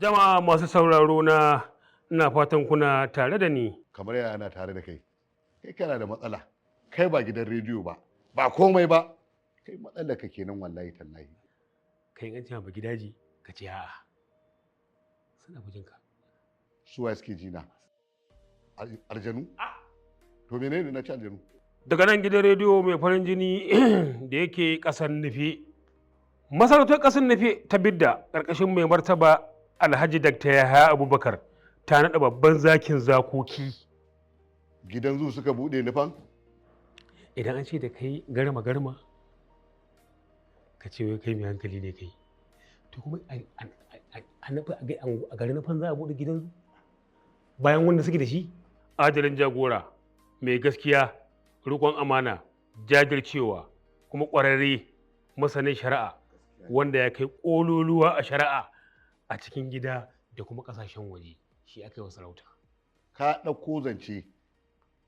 Jama'a masu sauraro na, ina fatan kuna tare da ni. Kamar yaya ana tare da kai? Kai kana da matsala. Kai ba gidan rediyo ba, ba komai ba. Kai matsalar ka kenan, wallahi tallahi. Kai, in an ce ba gidaji, ka ce a'a. Suna bujinka. Su waye suke jina? Aljanu? To menene na ci aljanu? Daga nan gidan rediyo mai farin jini da yake ƙasar Nufe. Masarautar ƙasar Nufe ta Bidda, ƙarƙashin mai martaba Alhaji Dr. Yahaya Abubakar, ta naɗa babban zakin zakoki. Gidan zu suka bude nufan? Idan an ce da kai garma garma, ka ce wai kai mai hankali ne kai. To kuma a garin Nufan za a buɗe gidan zu? Bayan wanda suke da shi? Adalin jagora, mai gaskiya, riƙon amana, jajircewa, kuma ƙwararre masanin shari'a, wanda ya kai ƙololuwa a shari'a a cikin gida da kuma ƙasashen waje, shi aka yi wa sarauta. Ka ɗauko zance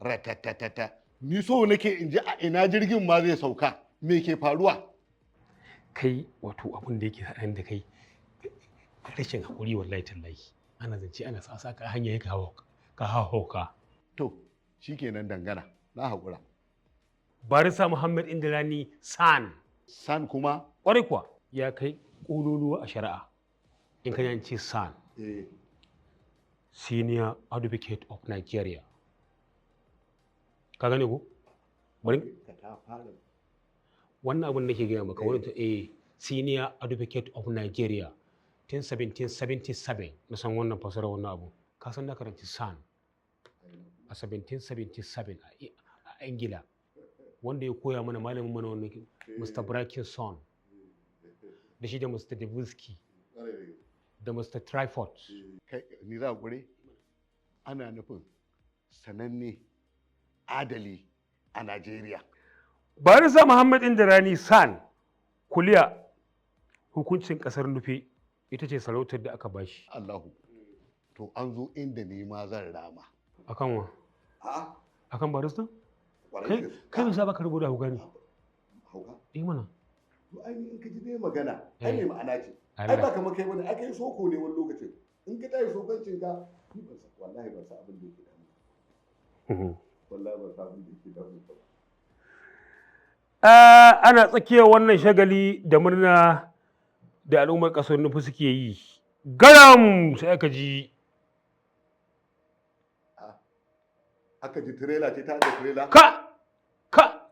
ratatatata. Ni so nake in ji a ina jirgin ma zai sauka. Me ke faruwa? Kai, wato abin da yake haɗa da kai rashin haƙuri, wallahi tallahi. Ana zance ana sa ka hanya ya ka hauka. To, shikenan, dangana. Na haƙura. Barista Muhammad Indirani SAN. San kuma? Ƙwarai kuwa, ya kai ƙololuwa a shari'a. In ka ce SAN, Senior Advocate of Nigeria. Ka gane ko? Bari Ka ta fara. wannan abin da ke gaya maka wani Senior Advocate of Nigeria tun 1777. Na san wannan fasara wannan abu. Ka san na karanci SAN a 1777 a Ingila. Wanda ya koya mana, malamin mana wannan, Mr. Brackinson, da shi da Mr. Daviski da Mr. Triford. Kai, ni za ƙure? Ana nufin sananne adali a Najeriya. Barista Muhammad Indirani SAN, kuliya hukuncin kasar Nufe, ita ce sarautar da aka bashi. Allahu. To, an zo inda ni ma zan rama. Akan wa? A'a. Akan barista? Kai, kai bisa baka rubuta hauka ne? Hauka? Eh mana. To, ai in ka ji dai magana, ai mai ma'ana ce. Ai Allah. ba kamar kai bane, ai kai soko ne wani lokacin. In ka tashi sokancin ka, ni ban san, wallahi ban san abin da yake damu. Wallahi ban san abin da yake damu ka ba. Ah, ana tsakiyar wannan shagali da murna da al'ummar ƙasar Nufi suke yi. Garam, sai aka ji Aka ji tirela ce ta da tirela. Ka ka.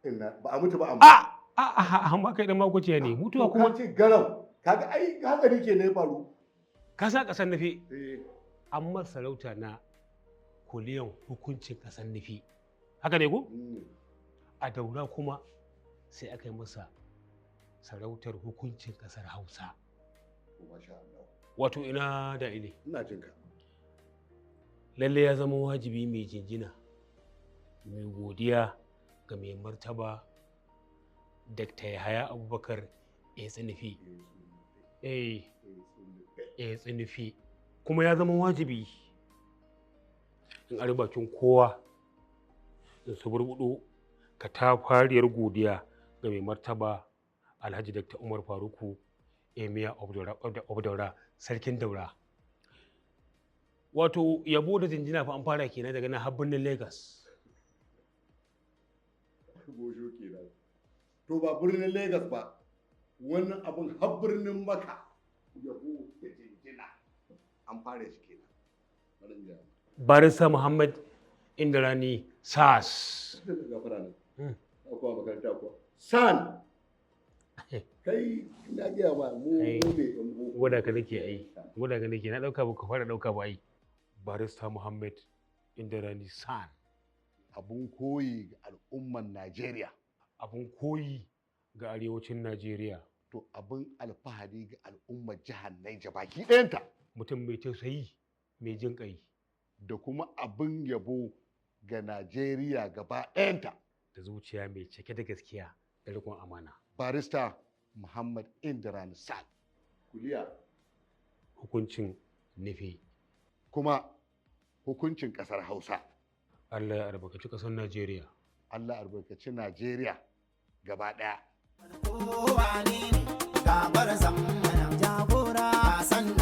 Inna ba a mutu ba amma. A a a, amma kai dan makwacciya ne mutuwa kuma. Kuma ce garam, kaga ai hatsari ke ne ya faru. Ka sa ƙasar Nufi Eh. an masa sarauta na kuliyan hukuncin ƙasar Nufi. Haka ne ko? A Daura kuma sai aka yi masa sarautar hukuncin ƙasar Hausa. To, masha Allah. Wato ina da ile. Ina jin ka. Lalle ya zama wajibi mai jinjina, mai godiya ga mai martaba Dr. Yahaya Abubakar Etsu Nufi. Eh, Etsu Nufi. Kuma ya zama wajibi in ari bakin kowa in suburbuɗo katafariyar godiya ga mai martaba Alhaji Dr. Umar Faruku, Emir of Daura, Sarkin Daura. Wato yabo da jinjina fa an fara kenan daga nan har birnin Lagos. Gosho kenan. To, ba birnin Lagos ba, wannan abun har birnin Maka, yabo da jinjina an fara shi kenan. Bari in gaya ma. Barista Muhammad Indirani SAS. Gafara nan. Kuwa makaranta kuwa. San. Kai, na gaya ma mu Ai. mu ne yan boko. Gwada ka nake ai, gwada ka nake, na dauka ba ka fara dauka ba ai. Barista Muhammad Indirani SAN. Abun koyi ga al'umman Najeriya. Abun koyi ga arewacin Najeriya. To, abun alfahari ga al'ummar jihar Niger baki ɗayanta. Mutum mai tausayi, mai jin ƙai. Da kuma abun yabo ga Najeriya gaba ɗayanta. Da zuciya mai cike da gaskiya da riƙon amana. Barista Muhammad Indirani SAN. Kuliya. Hukuncin Nufi. Kuma hukuncin ƙasar Hausa. Allah ya albarkaci ƙasar Najeriya. Allah albarkaci Najeriya gaba ɗaya. Kowa ne ne gabar zammana jagora san.